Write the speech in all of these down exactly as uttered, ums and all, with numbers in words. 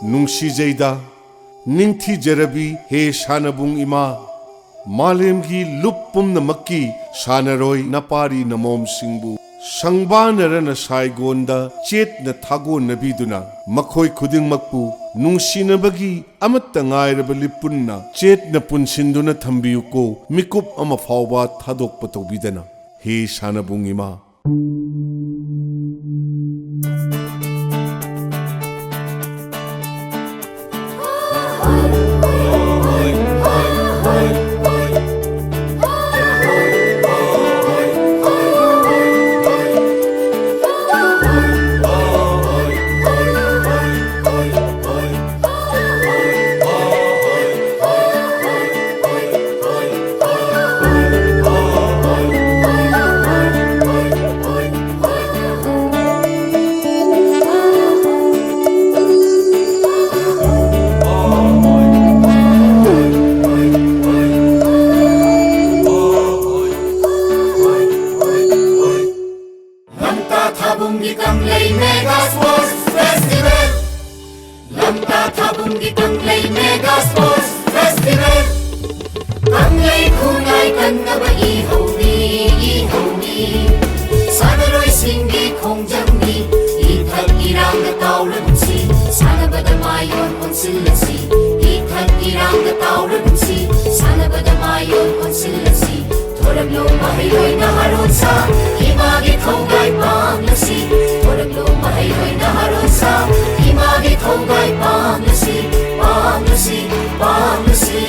ꯅꯨꯡꯁꯤꯖꯩꯗ, ꯅꯤꯡꯊꯤꯖꯔꯕꯤ ꯍꯦ ꯁꯥꯟꯅꯕꯨꯡ ꯏꯃꯥ, ꯃꯥꯂꯦꯝꯒꯤ ꯂꯨꯞ ꯄꯨꯝꯅꯃꯛꯀꯤ ꯁꯥꯟꯅꯔꯣꯏ ꯅꯄꯥꯔꯤ ꯅꯃꯣꯝꯁꯤꯡꯕꯨ ꯁꯪꯕꯥꯅꯔꯅ ꯁꯥꯏꯒꯣꯟꯗ ꯆꯦꯠꯅ ꯊꯥꯒꯣꯟꯅꯕꯤꯗꯨꯅ, ꯃꯈꯣꯏ ꯈꯨꯗꯤꯡꯃꯛꯄꯨ ꯅꯨꯡꯁꯤꯅꯕꯒꯤ ꯑꯃꯠꯇ ꯉꯥꯏꯔꯕ ꯂꯤꯄꯨꯟꯅ ꯆꯦꯠꯅ ꯄꯨꯟꯁꯤꯟꯗꯨꯅ ꯊꯝꯕꯤꯌꯨꯀꯣ, ꯃꯤꯀꯨꯞ ꯑꯃ ꯐꯥꯎꯕ ꯊꯥꯗꯣꯛꯄ ꯇꯧꯕꯤꯗꯅ꯫ ꯍꯦ ꯁꯥꯟꯅꯕꯨꯡ ꯏꯃꯥ꯫ ꯂꯝꯇꯥ ꯊꯥꯕꯨꯡꯒꯤ ꯀꯪꯂꯩ Mega Sports Festival꯫ ꯂꯝꯇꯥ ꯊꯥꯕꯨꯡꯒꯤ ꯀꯪꯂꯩ Mega Sports Festival꯫ ꯀꯪꯂꯩ ꯈꯨꯟꯅꯥꯏ ꯀꯟꯅꯕ ꯏꯍꯧꯅꯤ, ꯏꯍꯧꯅꯤ꯫ ꯁꯥꯟꯅꯔꯣꯏꯁꯤꯡꯒꯤ ꯈꯣꯡꯖꯪꯅꯤ, ꯏꯊꯛ ꯏꯔꯥꯡꯗ ꯇꯥꯎꯔꯒꯨꯝꯁꯤ꯫ ꯁꯥꯟꯅꯕꯗ ꯃꯥꯏ ꯑꯣꯟ ꯑꯣꯟꯁꯤꯜꯂꯁꯤ, ꯏꯊꯛ ꯏꯔꯥꯡꯗ ꯇꯥꯎꯔꯒꯨꯝꯁꯤ꯫ ꯁꯥꯟꯅꯕꯗ ꯃꯥꯏ ꯑꯣꯟ ꯑꯣꯟꯁꯤꯜꯂꯁꯤ꯫ ꯊꯣꯔꯛꯂꯨ ꯃꯍꯩꯔꯣꯏ ꯅꯍꯥꯔꯣꯜꯁꯥ, ꯏꯃꯥꯒꯤ ꯊꯧꯒꯥꯏ ꯄꯥꯝꯂꯁꯤ꯫ ꯊꯣꯔꯛꯂꯨ ꯃꯍꯩꯔꯣꯏ ꯅꯍꯥꯔꯣꯜꯁꯥ, ꯏꯃꯥꯒꯤ ꯊꯧꯒꯥꯏ ꯄꯥꯝꯂꯁꯤ, ꯄꯥꯝꯂꯁꯤ, ꯄꯥꯝꯂꯁꯤ꯫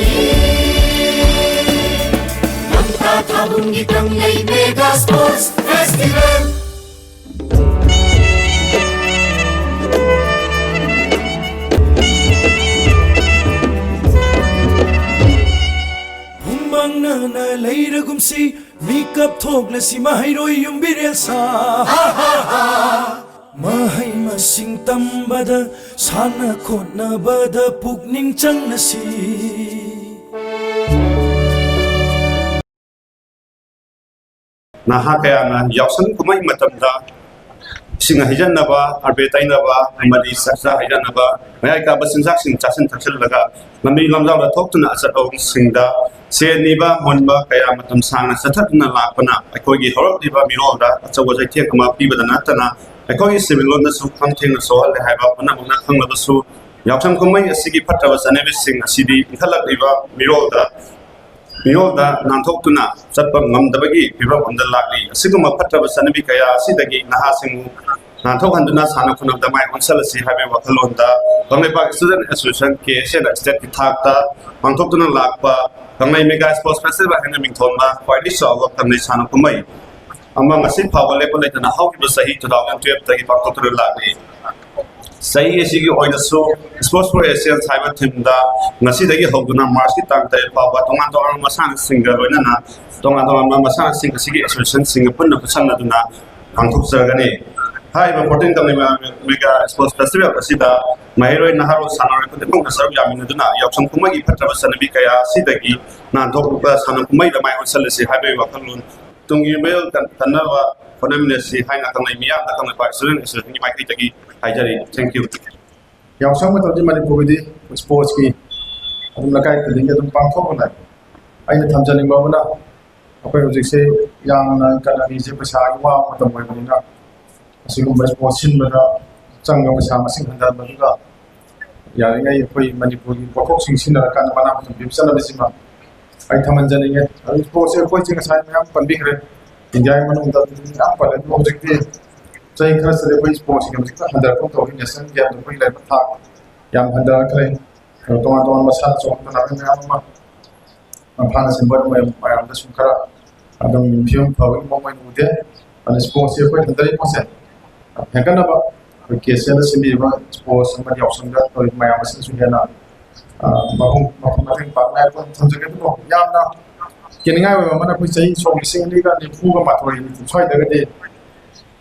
ꯂꯝꯇꯥ ꯊꯥꯕꯨꯡꯒꯤ ꯀꯪꯂꯩ Mega Sports Festival꯫ ꯍꯨꯃꯥꯡꯅꯅ ꯂꯩꯔꯒꯨꯝꯁꯤ, ꯃꯤꯀꯞ ꯊꯣꯛꯂꯁꯤ ꯃꯍꯩꯔꯣꯏ ꯌꯨꯝꯕꯤꯔꯦꯜ ꯁꯥ꯫ ꯃꯍꯩ ꯃꯁꯤꯡ ꯇꯝꯕꯗ, ꯁꯥꯟꯅ ꯈꯣꯠꯅꯕꯗ ꯄꯨꯛꯅꯤꯡ ꯆꯪꯂꯁꯤ꯫ ꯅꯍꯥ ꯀꯌꯥꯅ ꯌꯥꯎꯁꯪ ꯀꯨꯝꯍꯩ ꯃꯇꯝꯗ ꯏꯁꯤꯡ ꯍꯩꯖꯤꯟꯅꯕ, ꯑꯔꯕꯦ ꯇꯩꯅꯕ ꯑꯃꯗꯤ ꯆꯥꯛꯆꯥ ꯍꯩꯖꯥꯟꯅꯕ, ꯃꯌꯥꯏ ꯀꯥꯕ ꯆꯤꯟꯖꯥꯛꯁꯤꯡ ꯆꯥꯁꯤꯟ ꯊꯛꯆꯤꯜꯂꯒ ꯂꯝꯕꯤ ꯂꯝꯖꯥꯎꯗ ꯊꯣꯛꯇꯨꯅ ꯑꯆꯠ ꯑꯋꯣꯡꯁꯤꯡꯗ ꯁꯦꯟ ꯅꯤꯕ ꯃꯨꯟꯕ ꯀꯌꯥ ꯃꯇꯝ ꯁꯥꯡꯅ ꯆꯠꯊꯗꯨꯅ ꯂꯥꯛꯄꯅ ꯑꯩꯈꯣꯏꯒꯤ ꯍꯧꯔꯛꯂꯤꯕ ꯃꯤꯔꯣꯜꯗ ꯑꯆꯧꯕ ꯆꯩꯊꯦꯡ ꯑꯃ ꯄꯤꯕꯗ ꯅꯠꯇꯅ ꯑꯩꯈꯣꯏꯒꯤ ꯁꯤꯚꯤꯜ ꯂꯣꯟꯗꯁꯨ ꯈꯝ ꯊꯦꯡꯅ ꯁꯣꯛꯍꯜꯂꯦ ꯍꯥꯏꯕ ꯄꯨꯝꯅꯃꯛꯅ ꯈꯪꯂꯕꯁꯨ, ꯌꯥꯎꯁꯪ ꯀꯨꯝꯍꯩ ꯑꯁꯤꯒꯤ ꯐꯠꯇ꯭ꯔꯕ ꯆꯠꯅꯕꯤꯁꯤꯡ ꯑꯁꯤꯗꯤ ꯏꯟꯈꯠꯂꯛꯂꯤꯕ ꯃꯤꯔꯣꯜꯗ ꯃꯤꯔꯣꯜꯗ ꯅꯥꯟꯊꯣꯛꯇꯨꯅ ꯆꯠꯄ ꯉꯝꯗꯕꯒꯤ ꯐꯤꯕꯝ ꯑꯃꯗ ꯂꯥꯛꯂꯤ꯫ ꯑꯁꯤꯒꯨꯝꯕ ꯐꯠꯇ꯭ꯔꯕ ꯆꯠꯅꯕꯤ ꯀꯌꯥ ꯑꯁꯤꯗꯒꯤ ꯅꯍꯥꯁꯤꯡꯕꯨ ꯅꯥꯟꯊꯣꯛꯍꯟꯗꯨꯅ ꯁꯥꯟꯅ ꯈꯣꯠꯅꯕꯗ ꯃꯥꯏ ꯑꯣꯟꯁꯤꯜꯂꯁꯤ ꯍꯥꯏꯕꯒꯤ ꯋꯥꯈꯜꯂꯣꯟꯗ ꯀꯪꯂꯩꯄꯥꯛ Student Association, ꯀꯦ ꯑꯦꯁ ꯑꯦꯅ ꯁ꯭ꯇꯦꯠꯀꯤ ꯊꯥꯛꯇ ꯄꯥꯡꯊꯣꯛꯇꯨꯅ ꯂꯥꯛꯄ ꯀꯪꯂꯩ Mega Sports Festival ꯍꯥꯏꯅ ꯃꯤꯡꯊꯣꯟꯕ ꯈ꯭ꯋꯥꯏꯗꯒꯤ ꯆꯥꯎꯕ ꯀꯪꯂꯩ ꯁꯥꯟꯅ ꯀꯨꯝꯍꯩ ꯑꯃ ꯉꯁꯤ ꯐꯥꯎꯕ ꯂꯦꯞꯄ ꯂꯩꯇꯅ ꯍꯧꯈꯤꯕ ꯆꯍꯤ two thousand twelve ꯇꯒꯤ ꯄꯥꯡꯊꯣꯛꯇꯨꯅ ꯂꯥꯛꯂꯤ꯫ ꯆꯍꯤ ꯑꯁꯤꯒꯤ ꯑꯣꯏꯅꯁꯨ Sports for Asians ꯍꯥꯏꯕ theme ꯗ ꯉꯁꯤꯗꯒꯤ ꯍꯧꯗꯨꯅ March ꯀꯤ ꯇꯥꯡ ꯇꯔꯦꯠ ꯐꯥꯎꯕ ꯇꯣꯉꯥꯟ ꯇꯣꯉꯥꯟꯕ ꯃꯁꯥꯟꯅꯁꯤꯡꯒ ꯂꯣꯏꯅꯅ ꯇꯣꯉꯥꯟ ꯇꯣꯉꯥꯟꯕ ꯃꯁꯥꯟꯅꯁꯤꯡ ꯑꯁꯤꯒꯤ association ꯁꯤꯡꯒ ꯄꯨꯟꯅ ꯈꯨꯠꯁꯝꯅꯗꯨꯅ ꯄꯥꯡꯊꯣꯛꯆꯒꯅꯤ꯫ ꯍꯥꯏꯔꯤꯕ fourteen ꯀꯪꯂꯩ Mega Sports Festival ꯑꯁꯤꯗ ꯃꯍꯩꯔꯣꯏ ꯅꯍꯥꯔꯣꯜ ꯁꯥꯟꯅꯔꯣꯏ ꯈꯨꯗꯤꯡꯃꯛꯅ ꯁꯔꯨꯛ ꯌꯥꯃꯤꯟꯅꯗꯨꯅ ꯌꯥꯎꯁꯪ ꯀꯨꯝꯍꯩꯒꯤ ꯐꯠꯇ꯭ꯔꯕ ꯆꯠꯅꯕꯤ ꯀꯌꯥ ꯑꯁꯤꯗꯒꯤ ꯅꯥꯟꯊꯣꯛꯂꯒ ꯁꯥꯟꯅ ꯀꯨꯝꯍꯩꯗ ꯃꯥꯏ ꯑꯣꯟꯁꯤꯜꯂꯁꯤ ꯍꯥꯏꯕꯒꯤ ꯋꯥꯈꯜꯂꯣꯟ ꯇꯨꯡꯒꯤ ꯃꯤꯔꯣꯜ ꯀꯟ-, ꯀꯟꯅꯕ ꯍꯣꯠꯅꯃꯤꯟꯅꯁꯤ ꯍꯥꯏꯅ ꯀꯪꯂꯩ ꯃꯤꯌꯥꯝꯗ ꯀꯪꯂꯩꯄꯥꯛ Student Association ꯒꯤ ꯃꯥꯏꯀꯩꯗꯒꯤ ꯍꯥꯏꯖꯔꯤ꯫ Thank you꯫ ꯌꯥꯎꯁꯪ ꯃꯇꯝꯗꯤ ꯃꯅꯤꯄꯨꯔꯒꯤꯗꯤ sports ꯀꯤ ꯑꯗꯨꯝ ꯂꯩꯀꯥꯏ ꯈꯨꯗꯤꯡꯒꯤ ꯑꯗꯨꯝ ꯄꯥꯡꯊꯣꯛꯄ ꯂꯩ꯫ ꯑꯩꯅ ꯊꯝꯖꯅꯤꯡꯕ ꯑꯃꯅ, ꯑꯩꯈꯣꯏ ꯍꯧꯖꯤꯛꯁꯦ ꯌꯥꯝꯅ economy ꯁꯦ ꯄꯩꯁꯥꯒꯤ ꯋꯥꯕ ꯃꯇꯝ ꯑꯣꯏꯕꯅꯤꯅ, ꯑꯁꯤꯒꯨꯝꯕ sports ꯁꯤꯟꯕꯗ ꯆꯪꯕ ꯄꯩꯁꯥ ꯃꯁꯤꯡ ꯍꯟꯊꯍꯟꯕꯗꯨꯒ, ꯌꯥꯔꯤꯉꯩ ꯑꯩꯈꯣꯏ ꯃꯅꯤꯄꯨꯔꯒꯤ ꯄꯣꯠꯊꯣꯛꯁꯤꯡ ꯁꯤꯖꯤꯟꯅꯔꯀꯥꯟꯗ ꯃꯅꯥ ꯃꯁꯤꯡ ꯄꯤꯕ ꯆꯠꯅꯕꯤꯁꯤꯃ ꯑꯩ ꯊꯝꯍꯟꯖꯅꯤꯡꯉꯦ꯫ ꯑꯗꯨ sports ꯁꯦ ꯑꯩꯈꯣꯏꯁꯦ ꯉꯁꯥꯏ ꯃꯌꯥꯝ ꯄꯟꯕꯤꯈ꯭ꯔꯦ, ꯏꯟꯗꯤꯌꯥꯒꯤ ꯃꯅꯨꯡꯗ ꯃꯌꯥꯝ ꯄꯜꯂꯦ꯫ ꯑꯗꯨꯕꯨ ꯍꯧꯖꯤꯛꯇꯤ ꯆꯍꯤ ꯈꯔꯁꯤꯗ ꯑꯩꯈꯣꯏ sports ꯁꯤꯡ ꯍꯧꯖꯤꯛꯇ ꯍꯟꯊꯔꯛꯄ ꯇꯧꯔꯤ꯫ National game ꯗ ꯑꯩꯈꯣꯏ ꯂꯩꯕ ꯊꯥꯛ ꯌꯥꯝ ꯍꯟꯊꯔꯛꯈ꯭ꯔꯦ꯫ ꯑꯗꯣ ꯇꯣꯉꯥꯟ ꯇꯣꯉꯥꯟꯕ ꯃꯁꯥꯟꯅ ꯆꯣꯡꯕ ꯃꯌꯥꯝ ꯑꯃ ꯃꯈꯥꯗ ꯁꯦꯝꯕ ꯃꯌꯥꯝ, ꯃꯌꯥꯝꯗ ꯁꯨꯝ ꯈꯔ ꯑꯗꯨꯝ ꯐꯤꯕꯝ ꯐꯕꯒꯤ ꯃꯑꯣꯡ ꯑꯣꯏꯅ ꯎꯗꯦ꯫ ꯑꯗꯨꯅ sports ꯁꯦ ꯑꯩꯈꯣꯏ ꯍꯟꯊꯔꯛꯏ ꯄꯣꯠꯁꯦ ꯍꯦꯟꯒꯠꯅꯕ ꯑꯩꯈꯣꯏ ꯀꯦ ꯑꯦꯁ ꯑꯦꯜꯗ ꯁꯤꯟꯕꯤꯔꯤꯕ sports ꯑꯃꯗꯤ ꯌꯥꯎꯁꯪꯗ ꯇꯧꯔꯤꯕ ꯃꯌꯥꯝ ꯑꯁꯤꯅꯁꯨ ꯍꯦꯟꯅ, ꯑ, ꯃꯄꯨꯡ, ꯃꯄꯨꯡ ꯃꯇꯦꯡ ꯄꯥꯡꯅꯤ ꯍꯥꯏꯕ ꯊꯝꯖꯒꯦ꯫ ꯑꯗꯨꯕꯨ ꯌꯥꯝꯅ ꯌꯦꯡꯅꯤꯡꯉꯥꯏ ꯑꯣꯏꯕ ꯑꯃꯅ, ꯑꯩꯈꯣꯏ ꯆꯍꯤ ꯁꯣꯛ ꯂꯤꯁꯤꯡ ꯑꯅꯤꯒ ꯅꯤꯐꯨꯒ ꯃꯥꯊꯣꯏ ꯁ꯭ꯋꯥꯏꯗꯒꯗꯤ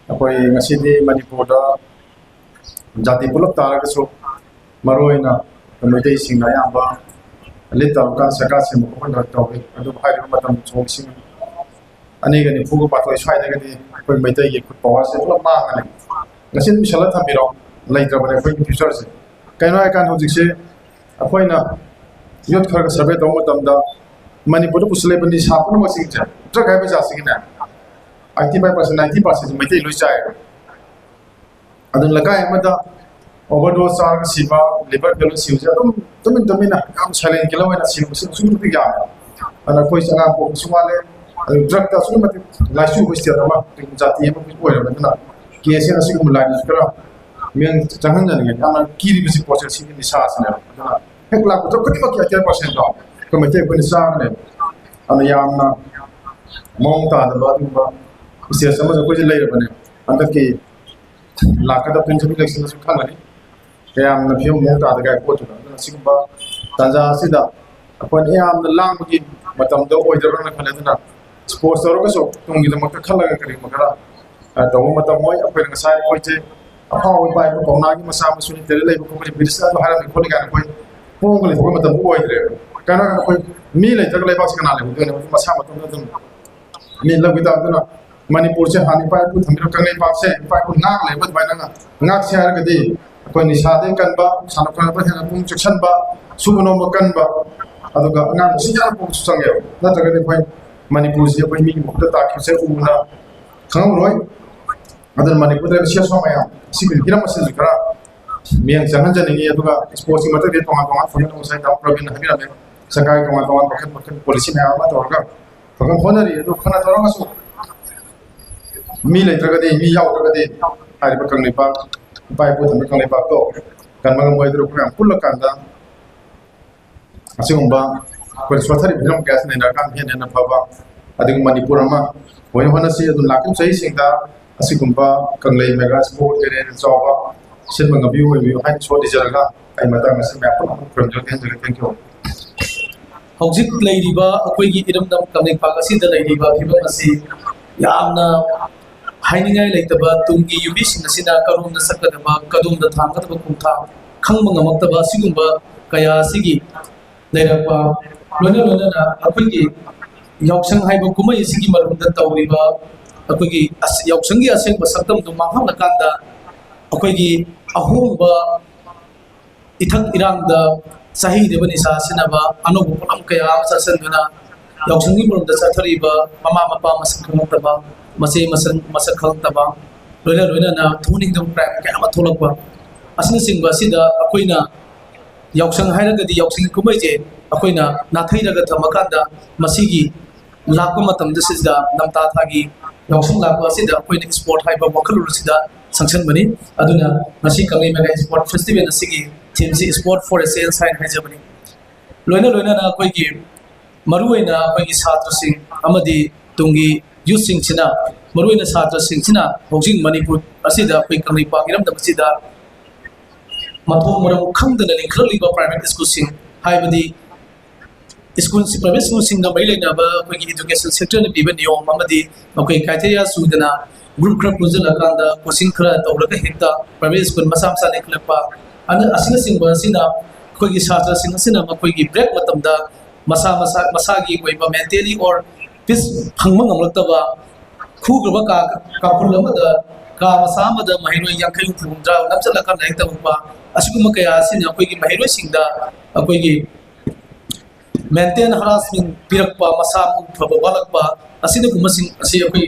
ꯑꯩꯈꯣꯏ ꯉꯁꯤꯗꯤ ꯃꯅꯤꯄꯨꯔꯗ ꯖꯥꯇꯤ ꯄꯨꯂꯞ ꯇꯥꯔꯒꯁꯨ, ꯃꯔꯨꯑꯣꯏꯅ ꯑꯩꯈꯣꯏ ꯃꯩꯇꯩꯁꯤꯡꯅ ꯑꯌꯥꯝꯕ ꯂꯤꯠ ꯇꯧꯔꯀꯥꯟꯗ ꯁꯔꯀꯥꯔ ꯁꯦꯝꯕ ꯈꯣꯠꯄ ꯇꯧꯏ꯫ ꯑꯗꯨꯕꯨ ꯍꯥꯏꯔꯤꯕ ꯃꯇꯝ ꯁꯣꯛ ꯂꯤꯁꯤꯡ ꯑꯅꯤꯒ ꯅꯤꯐꯨꯒ ꯃꯥꯊꯣꯏ ꯁ꯭ꯋꯥꯏꯗꯒꯗꯤ ꯑꯩꯈꯣꯏ ꯃꯩꯇꯩꯒꯤ ꯈꯨꯠ power ꯁꯦ ꯄꯨꯂꯞ ꯃꯥꯡꯉꯅꯤ꯫ ꯉꯁꯤ ꯑꯗꯨꯝ ꯏꯁꯜꯂ ꯊꯝꯕꯤꯔꯣ꯫ ꯂꯩꯇ꯭ꯔꯕꯅꯦ ꯑꯩꯈꯣꯏꯒꯤ ꯐ꯭ꯌꯨꯆꯔꯁꯦ꯫ ꯀꯩꯅꯣ ꯍꯥꯏꯀꯥꯟꯗ ꯍꯧꯖꯤꯛꯁꯦ ꯑꯩꯈꯣꯏꯅ ꯌꯨꯠ ꯈꯔꯒ ꯁꯔꯚꯦ ꯇꯧꯕ ꯃꯇꯝꯗ ꯃꯅꯤꯄꯨꯔꯗ ꯄꯨꯁꯤꯜꯂꯛꯏꯕ ꯅꯤꯁꯥ ꯄꯨꯝꯅꯃꯛꯁꯤꯡꯁꯦ, ꯗ꯭ꯔꯒ ꯍꯥꯏꯕ ꯖꯥꯠꯁꯤꯒꯤꯅꯦ, ꯑꯩꯠꯇꯤ ꯐꯥꯏꯚ ꯄꯥꯔꯁꯦꯟ, ꯅꯥꯏꯟꯇꯤ ꯄꯥꯔꯁꯦꯟꯁꯦ ꯃꯩꯇꯩ ꯂꯣꯏ ꯆꯥꯏꯌꯦꯕ꯫ ꯑꯗꯨꯅ ꯂꯩꯀꯥꯏ ꯑꯃꯗ ꯑꯣꯚꯔꯗꯣꯁ ꯆꯥꯔꯒ ꯁꯤꯕ, ꯂꯤꯚꯔ ꯐꯦꯂꯔ ꯁꯤꯕꯁꯦ ꯑꯗꯨꯝ ꯇꯨꯃꯤꯟ ꯇꯨꯃꯤꯟꯅ ꯌꯥꯝ ꯁꯥꯏꯂꯦꯟ ꯀꯤꯂꯔ ꯑꯣꯏꯅ ꯁꯤꯕꯁꯦ ꯑꯁꯨꯛꯀꯤ ꯃꯇꯤꯛ ꯌꯥꯝꯃꯦ꯫ ꯑꯗꯨꯅ ꯑꯩꯈꯣꯏꯁꯦ ꯑꯉꯥꯡ ꯄꯣꯛꯄꯁꯨ ꯋꯥꯠꯂꯦ꯫ ꯑꯗꯨ ꯗ꯭ꯔꯒꯇ ꯑꯁꯨꯛꯀꯤ ꯃꯇꯤꯛ ꯂꯥꯏꯆꯨꯕ ꯁ꯭ꯇꯦꯠ ꯑꯃ, ꯖꯥꯇꯤ ꯑꯃ ꯑꯣꯏꯔꯕꯅꯤꯅ ꯀꯦꯁꯁꯦ ꯑꯁꯤꯒꯨꯝꯕ ꯂꯥꯏꯟꯗꯁꯨ ꯈꯔ ꯃꯤꯠꯌꯦꯡ ꯆꯪꯍꯟꯖꯅꯤꯡꯉꯦ꯫ ꯌꯥꯝꯅ ꯀꯤꯔꯤꯕꯁꯤ ꯄꯣꯠꯁꯦ ꯁꯤꯒꯤ ꯅꯤꯁꯥꯁꯤꯅꯦꯕ꯫ ꯑꯗꯨꯅ ꯍꯦꯛ ꯂꯥꯛꯄꯗ ꯈꯨꯗꯤꯡꯃꯛꯀꯤ ꯑꯩꯠꯇꯤ ꯐꯥꯏꯚ ꯄꯥꯔꯁꯦꯟꯗꯣ ꯑꯩꯈꯣꯏ ꯃꯩꯇꯩ ꯑꯩꯈꯣꯏꯅ ꯆꯥꯕꯅꯦꯕ꯫ ꯑꯗꯨꯅ ꯌꯥꯝꯅ ꯃꯑꯣꯡ ꯇꯥꯗꯕ ꯑꯗꯨꯒꯨꯝꯕ ꯁ꯭ꯇꯦꯠ ꯑꯃꯁꯨ ꯑꯩꯈꯣꯏꯁꯦ ꯂꯩꯔꯕꯅꯦ꯫ ꯍꯟꯗꯛꯀꯤ ꯂꯥꯛꯀꯗꯕ ꯇ꯭ꯋꯦꯟꯇꯤ ꯁꯚꯦꯟ ꯏꯂꯦꯛꯁꯟꯗꯁꯨ ꯈꯪꯒꯅꯤ ꯀꯌꯥꯝꯅ ꯐꯤꯕꯝ ꯃꯑꯣꯡ ꯇꯥꯗꯒꯦ ꯍꯥꯏꯕ ꯄꯣꯠꯇꯨꯗ꯫ ꯑꯗꯨꯅ ꯁꯤꯒꯨꯝꯕ ꯇꯥꯟꯖꯥ ꯑꯁꯤꯗ ꯑꯩꯈꯣꯏꯅ ꯌꯥꯝꯅ ꯂꯥꯡꯕꯒꯤ ꯃꯇꯝꯗꯣ ꯑꯣꯏꯗꯕ꯭ꯔꯥꯅ ꯈꯜꯂꯦ꯫ ꯑꯗꯨꯅ ꯁ꯭ꯄꯣꯔꯠꯁ ꯇꯧꯔꯒꯁꯨ ꯇꯨꯡꯒꯤꯗꯃꯛꯇ ꯈꯜꯂꯒ ꯀꯔꯤꯒꯨꯝꯕ ꯈꯔ, ꯑ, ꯇꯧꯕ ꯃꯇꯝ ꯑꯣꯏ꯫ ꯑꯩꯈꯣꯏꯅ ꯉꯁꯥꯏ ꯑꯩꯈꯣꯏꯁꯦ ꯑꯐꯥꯎꯕ ꯏꯄꯥ ꯏꯄꯨ ꯀꯧꯅꯥꯒꯤ ꯃꯆꯥ ꯃꯁꯨꯅꯤ, ꯇꯦꯂꯦꯟ ꯂꯩꯕ ꯈꯣꯠꯄꯅꯤ, ꯕ꯭ꯔꯤꯇꯤꯁꯅ ꯑꯗꯨ ꯍꯥꯏꯔꯝꯃꯤ ꯈꯣꯠꯂꯤ ꯀꯥꯏꯅ ꯑꯩꯈꯣꯏ ꯄꯣꯡꯒ ꯂꯩꯊꯣꯛꯄ ꯃꯇꯝꯗꯨ ꯑꯣꯏꯗ꯭ꯔꯦꯕ꯫ ꯀꯩꯅꯣ ꯍꯥꯏꯔꯀꯥꯟꯗ ꯑꯩꯈꯣꯏ ꯃꯤ ꯂꯩꯇ꯭ꯔꯒ ꯂꯩꯕꯥꯛꯁꯤ ꯀꯅꯥ ꯂꯩꯍꯧꯗꯣꯏꯅꯣ? ꯃꯁꯥ ꯃꯇꯣꯝꯇ ꯑꯗꯨꯝ ꯃꯤ ꯂꯧꯈꯤ ꯇꯥꯕ꯫ ꯑꯗꯨꯅ ꯃꯅꯤꯄꯨꯔꯁꯦ ꯍꯥꯟꯅ ꯏꯄꯥ ꯏꯄꯨ ꯊꯝꯕꯤꯔꯝꯕ ꯀꯪꯂꯩꯄꯥꯛꯁꯦ ꯏꯄꯥ ꯏꯄꯨ ꯉꯥꯛ ꯂꯩꯔꯝꯕ ꯑꯗꯨꯃꯥꯏꯅ ꯉꯥꯛꯁꯦ ꯍꯥꯏꯔꯒꯗꯤ ꯑꯩꯈꯣꯏ ꯅꯤꯁꯥꯗꯒꯤ ꯀꯟꯕ, ꯁꯥꯟꯅ ꯈꯣꯠꯅꯕꯗ ꯍꯦꯟꯅ ꯄꯨꯛꯅꯤꯡ ꯆꯪꯁꯟꯕ, ꯁꯨꯕ ꯅꯣꯝꯕ ꯀꯟꯕ, ꯑꯗꯨꯒ ꯑꯉꯥꯡ ꯃꯁꯤꯡ ꯌꯥꯝꯅ ꯄꯣꯛꯄꯁꯨ ꯆꯪꯉꯦꯕ꯫ ꯅꯠꯇ꯭ꯔꯒꯗꯤ ꯑꯩꯈꯣꯏ ꯃꯅꯤꯄꯨꯔꯁꯤ ꯑꯩꯈꯣꯏ ꯃꯤꯒꯤ ꯃꯈꯨꯠꯇ ꯇꯥꯈꯤꯕꯁꯦ ꯎꯅ ꯈꯪꯍꯧꯔꯣꯏ꯫ ꯑꯗꯨꯅ ꯃꯅꯤꯄꯨꯔꯗ ꯂꯩꯕ ꯁꯦꯜ ꯃꯌꯥꯝ ꯁꯤꯒꯤ ꯍꯤꯔꯝ ꯑꯁꯤꯁꯨ ꯈꯔ ꯃꯤꯠꯌꯦꯡ ꯆꯪꯍꯟꯖꯅꯤꯡꯉꯤ꯫ ꯑꯗꯨꯒ ꯁ꯭ꯄꯣꯔꯠꯁꯀꯤ ꯃꯊꯛꯇ ꯇꯣꯉꯥꯟ ꯇꯣꯉꯥꯟ ꯐꯪꯅ ꯉꯁꯥꯏ ꯗꯥ ꯄ꯭ꯔꯕꯤꯟꯅ ꯍꯥꯏꯕꯤꯔꯝꯃꯦ, ꯁꯔꯀꯥꯔꯒꯤ ꯇꯣꯉꯥꯟ ꯇꯣꯉꯥꯟ ꯃꯈꯜ ꯃꯈꯜ ꯄꯣꯂꯤꯁꯤ ꯃꯌꯥꯝ ꯑꯃ ꯇꯧꯔꯒ ꯐꯖꯅ ꯍꯣꯠꯅꯔꯤ꯫ ꯑꯗꯨ ꯐꯅ ꯇꯧꯔꯒꯁꯨ ꯃꯤ ꯂꯩꯇ꯭ꯔꯒꯗꯤ, ꯃꯤ ꯌꯥꯎꯗ꯭ꯔꯒꯗꯤ ꯍꯥꯏꯔꯤꯕ ꯀꯪꯂꯩꯄꯥꯛ, ꯏꯄꯥ ꯏꯄꯨ ꯊꯝꯕ ꯀꯪꯂꯩꯄꯥꯛꯇꯣ ꯀꯟꯕ ꯉꯝꯃꯣꯏ꯫ ꯑꯗꯨꯅ ꯑꯩꯈꯣꯏ ꯃꯌꯥꯝ ꯄꯨꯜꯂꯀꯥꯟꯗ ꯑꯁꯤꯒꯨꯝꯕ ꯑꯩꯈꯣꯏ ꯁꯣꯠꯊꯔꯤꯕ ꯍꯤꯔꯝ ꯀꯌꯥꯁꯤ ꯅꯩꯅꯔꯀꯥꯟꯗ ꯍꯦꯟꯅ ꯍꯦꯟꯅ ꯐꯕ ꯑꯗꯨꯒ ꯃꯅꯤꯄꯨꯔ ꯑꯃ ꯑꯣꯏꯅ ꯍꯣꯠꯅꯁꯤ꯫ ꯑꯗꯨꯅ ꯂꯥꯛꯂꯤꯕ ꯆꯍꯤꯁꯤꯡꯗ ꯑꯁꯤꯒꯨꯝꯕ ꯀꯪꯂꯩ ꯃꯦꯒꯥ ꯁ꯭ꯄꯣꯔꯠ ꯑꯦꯔꯦꯅ ꯆꯥꯎꯕ ꯁꯤꯟꯕ ꯉꯝꯕꯤꯌꯨ ꯑꯣꯏꯕꯤꯌꯨ ꯍꯥꯏꯅ ꯁꯣꯠ ꯅꯤꯖꯔꯒ ꯑꯩ ꯃꯇꯥꯡ ꯑꯁꯤꯗ ꯃꯌꯥꯝ ꯄꯨꯝꯅꯃꯛ ꯈꯨꯔꯨꯝꯖꯔꯤ꯫ ꯊꯦꯡꯖꯔꯤ꯫ Thank you꯫ ꯍꯧꯖꯤꯛ ꯂꯩꯔꯤꯕ ꯑꯩꯈꯣꯏꯒꯤ ꯏꯔꯝꯗꯝ ꯀꯪꯂꯩꯄꯥꯛ ꯑꯁꯤꯗ ꯂꯩꯔꯤꯕ ꯐꯤꯕꯝ ꯑꯁꯤ ꯌꯥꯝꯅ ꯍꯥꯏꯅꯤꯡꯉꯥꯏ ꯂꯩꯇꯕ, ꯇꯨꯡꯒꯤ ꯌꯨꯝꯕꯤꯁꯤꯡ ꯑꯁꯤꯅ ꯀꯔꯣꯝꯗ ꯆꯠꯀꯗꯕ, ꯀꯗꯣꯝꯗ ꯊꯥꯡꯒꯗꯕ ꯈꯣꯡꯊꯥꯡ ꯈꯪꯕ ꯉꯝꯃꯛꯇꯕ ꯑꯁꯤꯒꯨꯝꯕ ꯀꯌꯥ ꯑꯁꯤꯒꯤ ꯂꯩꯔꯛꯄ, ꯂꯣꯏꯅ ꯂꯣꯏꯅꯅ ꯑꯩꯈꯣꯏꯒꯤ ꯌꯥꯎꯁꯪ ꯍꯥꯏꯕ ꯀꯨꯝꯍꯩ ꯑꯁꯤꯒꯤ ꯃꯔꯨꯝꯗ ꯇꯧꯔꯤꯕ ꯑꯩꯈꯣꯏꯒꯤ ꯑꯁ-, ꯌꯥꯎꯁꯪꯒꯤ ꯑꯁꯦꯡꯕ ꯁꯛꯇꯝꯗꯨ ꯃꯥꯡꯍꯜꯂꯀꯥꯟꯗ ꯑꯩꯈꯣꯏꯒꯤ ꯑꯍꯣꯡꯕ ꯏꯊꯛ ꯏꯔꯥꯡꯗ ꯆꯍꯤꯗꯕ ꯅꯤꯁꯥ ꯁꯤꯖꯤꯟꯅꯕ ꯑꯅꯧꯕ ꯄꯣꯠꯂꯝ ꯀꯌꯥ ꯑꯃ ꯆꯥꯁꯤꯟꯗꯨꯅ ꯌꯥꯎꯁꯪꯒꯤ ꯃꯔꯨꯝꯗ ꯆꯠꯊꯔꯤꯕ ꯃꯃꯥ ꯃꯄꯥ ꯃꯁꯛ ꯈꯪꯉꯛꯇꯕ, ꯃꯆꯦ ꯃꯁꯛ ꯃꯁꯛ ꯈꯪꯉꯛꯇꯕ, ꯂꯣꯏꯅ ꯂꯣꯏꯅꯅ ꯊꯣꯛꯅꯤꯡꯗꯕ ꯀꯌꯥ ꯑꯃ ꯊꯣꯛꯂꯛꯄ ꯑꯁꯤꯅꯆꯤꯡꯕ ꯑꯁꯤꯗ ꯑꯩꯈꯣꯏꯅ ꯌꯥꯎꯁꯪ ꯍꯥꯏꯔꯒꯗꯤ ꯌꯥꯎꯁꯪꯒꯤ ꯀꯨꯝꯍꯩꯁꯦ ꯑꯩꯈꯣꯏꯅ ꯅꯥꯊꯩꯔꯒ ꯊꯝꯃꯀꯥꯟꯗ ꯃꯁꯤꯒꯤ ꯂꯥꯛꯄ ꯃꯇꯝꯗ ꯁꯤꯗ ꯂꯝꯇꯥ ꯊꯥꯒꯤ ꯌꯥꯎꯁꯪ ꯂꯥꯛꯄ ꯑꯁꯤꯗ ꯑꯩꯈꯣꯏꯅ ꯏꯁꯄꯣꯔꯠ ꯍꯥꯏꯕ ꯋꯥꯈꯜꯂꯣꯟ ꯑꯁꯤꯗ ꯆꯪꯁꯤꯟꯕꯅꯤ꯫ ꯑꯗꯨꯅ ꯉꯁꯤ ꯀꯪꯂꯩ ꯃꯦꯒꯥ ꯏꯁꯄꯣꯔꯠ ꯐꯦꯁꯇꯤꯚꯦꯜ ꯑꯁꯤꯒꯤ ꯊꯤꯝꯁꯤ ꯏꯁꯄꯣꯔꯠ ꯐꯣꯔ ꯑꯦ ꯆꯦꯟꯖ ꯍꯥꯏꯅ ꯍꯥꯏꯖꯕꯅꯤ꯫ ꯂꯣꯏꯅ ꯂꯣꯏꯅꯅ ꯑꯩꯈꯣꯏꯒꯤ ꯃꯔꯨꯑꯣꯏꯅ ꯑꯩꯈꯣꯏꯒꯤ ꯁꯥꯇ꯭ꯔꯁꯤꯡ ꯑꯃꯗꯤ ꯇꯨꯡꯒꯤ ꯌꯨꯠꯁꯤꯡꯁꯤꯅ, ꯃꯔꯨꯑꯣꯏꯅ ꯁꯥꯇ꯭ꯔꯁꯤꯡꯁꯤꯅ ꯍꯧꯖꯤꯛ ꯃꯅꯤꯄꯨꯔ ꯑꯁꯤꯗ ꯑꯩꯈꯣꯏ ꯀꯪꯂꯩꯄꯥꯛ ꯏꯔꯝꯗꯝ ꯑꯁꯤꯗ ꯃꯊꯣꯡ ꯃꯔꯝ ꯈꯪꯗꯅ ꯂꯤꯡꯈꯠꯂꯛꯂꯤꯕ ꯄ꯭ꯔꯥꯏꯚꯦꯠ ꯁ꯭ꯀꯨꯜꯁꯤꯡ, ꯍꯥꯏꯕꯗꯤ ꯁ꯭ꯀꯨꯜ, ꯄ꯭ꯔꯥꯏꯚꯦꯠ ꯁ꯭ꯀꯨꯜꯁꯤꯡꯒ ꯃꯔꯤ ꯂꯩꯅꯕ ꯑꯩꯈꯣꯏꯒꯤ ꯏꯗꯨꯀꯦꯁꯟ ꯁꯦꯛꯇꯔꯅ ꯄꯤꯕ ꯅꯤꯌꯣꯝ ꯑꯃꯗꯤ ꯃꯈꯣꯏ ꯀ꯭ꯔꯥꯏꯇꯦꯔꯤꯌꯥ ꯁꯨꯗꯅ ꯒ꯭ꯔꯨꯞ ꯈꯔ ꯄꯨꯟꯁꯤꯜꯂꯀꯥꯟꯗ ꯀꯣꯆꯤꯡ ꯈꯔ ꯇꯧꯔꯒ ꯍꯦꯛꯇ ꯄ꯭ꯔꯥꯏꯚꯦꯠ ꯁ꯭ꯀꯨꯜ ꯃꯆꯥ ꯃꯆꯥ ꯂꯤꯡꯈꯠꯂꯛꯄ, ꯑꯅ-, ꯑꯁꯤꯅꯆꯤꯡꯕ ꯑꯁꯤꯅ ꯑꯩꯈꯣꯏꯒꯤ ꯁꯥꯇ꯭ꯔꯁꯤꯡ ꯑꯁꯤꯅ ꯃꯈꯣꯏꯒꯤ ꯕ꯭ꯔꯦꯛ ꯃꯇꯝꯗ ꯃꯁꯥ ꯃꯁꯥ, ꯃꯁꯥꯒꯤ ꯑꯣꯏꯕ ꯃꯦꯟꯇꯦꯂꯤ ꯑꯣꯔ ꯄꯤꯁ ꯐꯪꯕ ꯉꯝꯂꯛꯇꯕ, ꯈꯨꯈ꯭ꯔꯕ ꯀꯥ, ꯀꯥꯈꯨꯜ ꯑꯃꯗ, ꯀꯥ ꯃꯆꯥ ꯑꯃꯗ ꯃꯍꯩꯔꯣꯏ ꯌꯥꯡꯈꯩ ꯍꯨꯝꯐꯨ ꯍꯨꯝꯗ꯭ꯔꯥ ꯅꯝꯁꯤꯜꯂꯀꯥꯟꯗ ꯂꯥꯏꯔꯤꯛ ꯇꯝꯃꯛꯄ, ꯑꯁꯤꯒꯨꯝꯕ ꯀꯌꯥ ꯑꯁꯤꯅ ꯑꯩꯈꯣꯏꯒꯤ ꯃꯍꯩꯔꯣꯏꯁꯤꯡꯗ ꯑꯩꯈꯣꯏꯒꯤ ꯃꯦꯟꯇꯦꯜ ꯍꯔꯥꯁꯃꯦꯟ ꯄꯤꯔꯛꯄ, ꯃꯁꯥ ꯃꯎ ꯐꯕ ꯋꯥꯠꯂꯛꯄ, ꯑꯁꯤꯅꯒꯨꯝꯕꯁꯤꯡ ꯑꯁꯤ ꯑꯩꯈꯣꯏ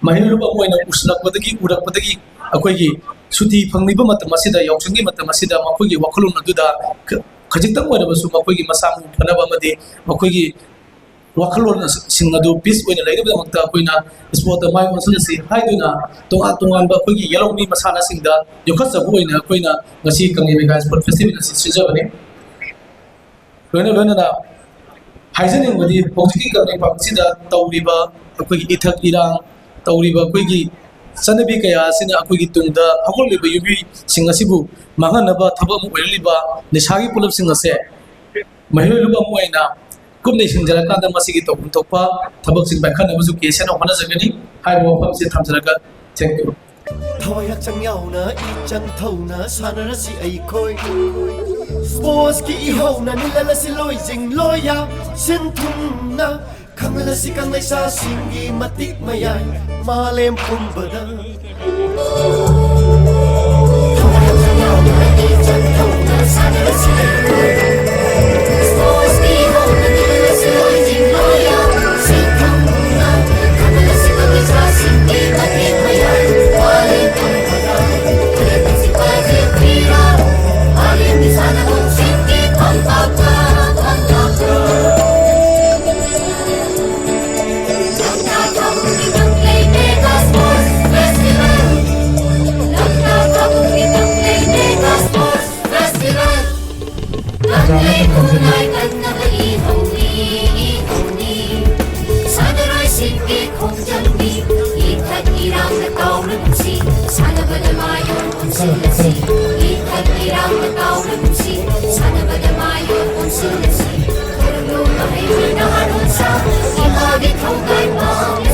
ꯃꯍꯩꯔꯣꯏ ꯑꯃ ꯑꯣꯏꯅ ꯎꯁꯤꯜꯂꯛꯄꯗꯒꯤ, ꯎꯔꯛꯄꯗꯒꯤ ꯑꯩꯈꯣꯏꯒꯤ ꯁꯨꯇꯤ ꯐꯪꯂꯤꯕ ꯃꯇꯝ ꯑꯁꯤꯗ, ꯌꯥꯎꯁꯪꯒꯤ ꯃꯇꯝ ꯑꯁꯤꯗ ꯃꯈꯣꯏꯒꯤ ꯋꯥꯈꯜꯂꯣꯟ ꯑꯗꯨꯗ ꯈ-, ꯈꯖꯤꯛꯇꯪ ꯑꯣꯏꯔꯕꯁꯨ ꯃꯈꯣꯏꯒꯤ ꯃꯁꯥ ꯃꯎ ꯐꯅꯕ ꯑꯃꯗꯤ ꯃꯈꯣꯏꯒꯤ ꯋꯥꯈꯜꯂꯣꯟꯁꯤꯡ ꯑꯗꯨ ꯄꯤꯁ ꯑꯣꯏꯅ ꯂꯩꯅꯕꯒꯤꯗꯃꯛꯇ ꯑꯩꯈꯣꯏꯅ ꯏꯁꯄꯣꯔꯠꯇ ꯃꯥꯏ ꯑꯣꯟꯁꯤꯜꯂꯁꯤ ꯍꯥꯏꯗꯨꯅ ꯇꯣꯉꯥꯟ ꯇꯣꯉꯥꯟꯕ ꯑꯩꯈꯣꯏꯒꯤ ꯌꯦꯜꯍꯧꯃꯤ ꯃꯁꯥꯟꯅꯁꯤꯡꯗ ꯌꯣꯛꯈꯠꯆꯕ ꯑꯣꯏꯅ ꯑꯩꯈꯣꯏꯅ ꯉꯁꯤ ꯀꯪꯂꯩ ꯃꯦꯒꯥ ꯏꯁꯄꯣꯔꯠ ꯐꯦꯁꯇꯤꯚꯦꯜ ꯑꯁꯤ ꯁꯤꯟꯖꯕꯅꯤ꯫ ꯂꯣꯏꯅ ꯂꯣꯏꯅꯅ ꯍꯥꯏꯖꯅꯤꯡꯕꯗꯤ ꯍꯧꯖꯤꯛꯀꯤ ꯀꯪꯂꯩꯄꯥꯛ ꯑꯁꯤꯗ ꯇꯧꯔꯤꯕ ꯑꯩꯈꯣꯏꯒꯤ ꯏꯊꯛ ꯏꯔꯥꯡ, ꯇꯧꯔꯤꯕ ꯑꯩꯈꯣꯏꯒꯤ ꯆꯠꯅꯕꯤ ꯀꯌꯥ ꯑꯁꯤꯅ ꯑꯩꯈꯣꯏꯒꯤ ꯇꯨꯡꯗ ꯍꯧꯒꯠꯂꯤꯕ ꯌꯨꯝꯕꯤꯁꯤꯡ ꯑꯁꯤꯕꯨ ꯃꯥꯡꯍꯟꯅꯕ ꯊꯕꯛ ꯑꯃ ꯑꯣꯏꯔꯛꯂꯤꯕ ꯅꯤꯁꯥꯒꯤ ꯄꯣꯠꯂꯝꯁꯤꯡ ꯑꯁꯦ ꯃꯍꯩꯔꯣꯏ ꯂꯨꯞ ꯑꯃ ꯑꯣꯏꯅ ꯀꯨꯞꯅ ꯌꯦꯡꯁꯤꯟꯖꯔꯀꯥꯟꯗ ꯃꯁꯤꯒꯤ ꯇꯧꯐꯝ ꯊꯣꯛꯄ ꯊꯕꯛꯁꯤꯡ ꯄꯥꯏꯈꯠꯅꯕꯁꯨ ꯀꯦ ꯁꯤ ꯑꯦꯟꯅ ꯍꯣꯠꯅꯖꯒꯅꯤ ꯍꯥꯏꯕ ꯋꯥꯐꯝꯁꯤ ꯊꯝꯖꯔꯒ thank you꯫ ꯊꯋꯥꯏ ꯍꯛꯆꯥꯡ ꯌꯥꯎꯅ ꯏꯆꯪ ꯊꯧꯅ ꯁꯥꯟꯅꯔꯁꯤ ꯑꯩꯈꯣꯏ꯫ ꯁ꯭ꯄꯣꯔꯠꯁꯀꯤ ꯏꯍꯧꯅ ꯅꯤꯜꯍꯜꯂꯁꯤ ꯂꯣꯏ ꯆꯤꯡ ꯂꯣꯏ ꯌꯥ ꯁꯤꯟ ꯊꯨꯡꯅ ꯈꯪꯍꯜꯂꯁꯤ ꯀꯪꯂꯩꯁꯥꯁꯤꯡꯒꯤ ꯃꯇꯤꯛ ꯃꯌꯥꯏ ꯃꯥꯂꯦꯝ ꯄꯨꯝꯕꯗ꯫ ꯀꯥꯎꯔꯒꯨꯝꯁꯤ, ꯁꯥꯟꯅꯕꯗ ꯃꯥꯏ ꯑꯣꯟꯁꯤꯜꯂꯁꯤ꯫ ꯈꯨꯔꯨꯝꯂꯨ ꯃꯍꯩꯔꯣꯏ ꯅꯍꯥꯔꯣꯜ ꯁꯥ, ꯏꯃꯥꯒꯤ ꯊꯧꯒꯜ ꯄꯥꯡ